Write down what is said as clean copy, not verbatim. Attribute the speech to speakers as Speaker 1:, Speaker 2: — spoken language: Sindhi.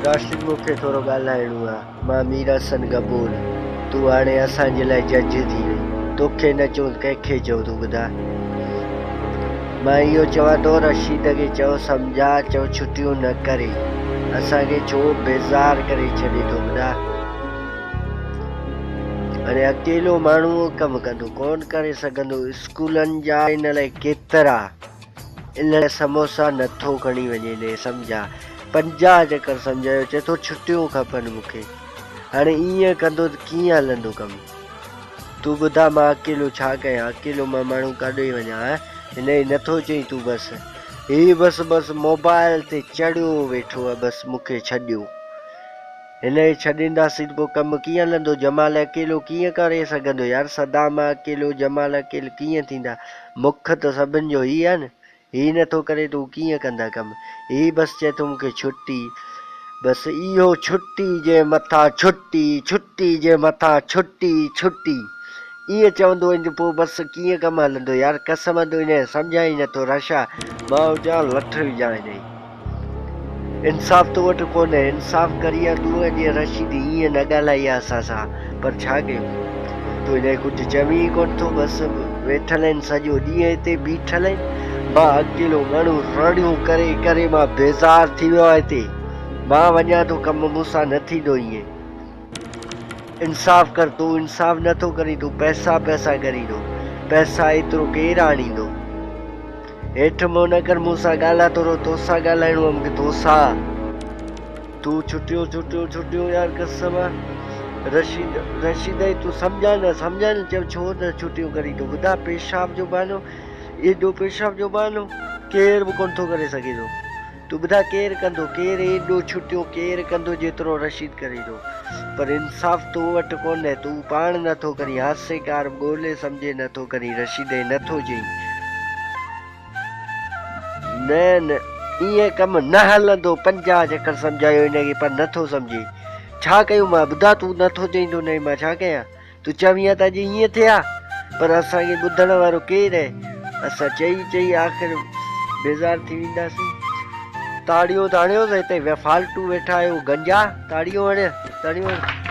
Speaker 1: راشد مون کي ٿورو ڳالهائڻو آ. مان مير حسن گبول. تون هاڻي اسان جي لاء جج ٿي وئين. توکي نه چئون ته ڪنهن کي چئون تون ٻڌاء. مان اهو چوان ٿو رشيد کي چئو سمجهاء چئو ڇٽيون نه ڪري. اسان کي ڇو بيزار ڪري ڇڏي ٿو ٻڌاء. هاڻي اڪيلو ماڻهو ڪم ڪندو ڪونه ڪري سگهندو. اسڪولن جا ان لاء ڪيترا. ان لاء سموسا نه ٿو کڻي وڃي ني سمجهاء. 50 چڪر سمجهايو چئي ٿو ڇٽيون کپن مون کي. هاڻي ائين ڪندو ته ڪيئن هلندو ڪم؟ تون ٻڌاء مان اڪيلو ڇا ڪيان؟ اڪيلو مان ماڻهو ڪاڏي وڃان هه؟ هن کي نٿو چئين تون بس. هي بس بس موبائل تي چڙهيو ويٺو آهي بس مون کي ڇڏيو. هن کي ڇڏينداسين ته پوء ڪم ڪيئن هلندو؟ جمال اڪيلو ڪيئن ڪري سگهندو يار صدام اڪيلو جمال اڪيل ڪيئن ٿيندا؟ مک ته سڀن جو هي آهي نه. هي نه ٿو ڪري ته هو ڪيئن ڪندا ڪم. هي بس چئي ٿو مون کي ڇٽي. بس اهو ڇٽي جي مٿان ڇٽي، ڇٽي جي مٿان ڇٽي، ڇٽي. ائين چوندو وڃ ته پوء بس ڪيئن ڪم هلندو يار قسم تو هن کي سمجهان ئي نه ٿو رشا مان هجان لٺ وجهان هن جي. انصاف تو وٽ ڪونهي، انصاف ڪرين ها تون اڄ رشيد ائين نه ڳالهائي ها اسان سان، پر ڇا ڪيون؟ تون هن کي ڪجهه چوين ئي ڪونه ٿو، بس ويٺل آهن سڄو ڏينهن هتي بيٺل آهن، مان اڪيلو ماڻهو رڙيون ڪري ڪري مان بيزار ٿي ويو آهيان هتي، مان وڃان ٿو ڪم مون سان نه ٿيندو ائين. انصاف ڪر تون انصاف نه ٿو ڪرين تون پئسا پئسا ڪرين ٿو، پئسا ايترو ڪير آڻيندو؟ هيٺ منهن نه ڪر مون سان ڳالهاء ٿورو توسان ڳالهائڻو آ مونکي توسان. تون ڇٽيون ڇٽيون ڇٽيون يار قسم آ رشيد رشيد ۽ تون سمجهان نه سمجهان نه چيو ڇو نه ڇٽيون ڪرين ٿو ٻڌاء پيشاب جو بهانو ايڏو پيشاب جو بهانو ڪير به ڪونه ٿو ڪري سگهي ٿو تون ٻڌاء ڪير ڪندو ڪير ايڏو ڇٽيون ڪير ڪندو جيترو رشيد ڪري ٿو پر انصاف تو وٽ ڪونهي تون پاڻ نه ٿو ڪرين هاسيڪار ڳولي سمجهي نه ٿو ڪرين رشيد ۽ نه ٿو چئين نه نه ائين ڪم نه هلندو 50 چڪر سمجهايو هن کي پر نه ٿو سمجهي ڇا ڪيون مان ٻڌاء تون نه ٿو چئين ٿو نه مان ڇا ڪيان تون چوين ها ته اڄ ائين ٿئي ها، پر اسان کي ٻڌڻ وارو ڪير آهي؟ اسان چئي چئي آخر بيزار ٿي وينداسين. تاڙيون ته هڻيوس هتي فالتو ويٺا آهيو گنجا، تاڙيون هڻ، تاڙيون هڻ.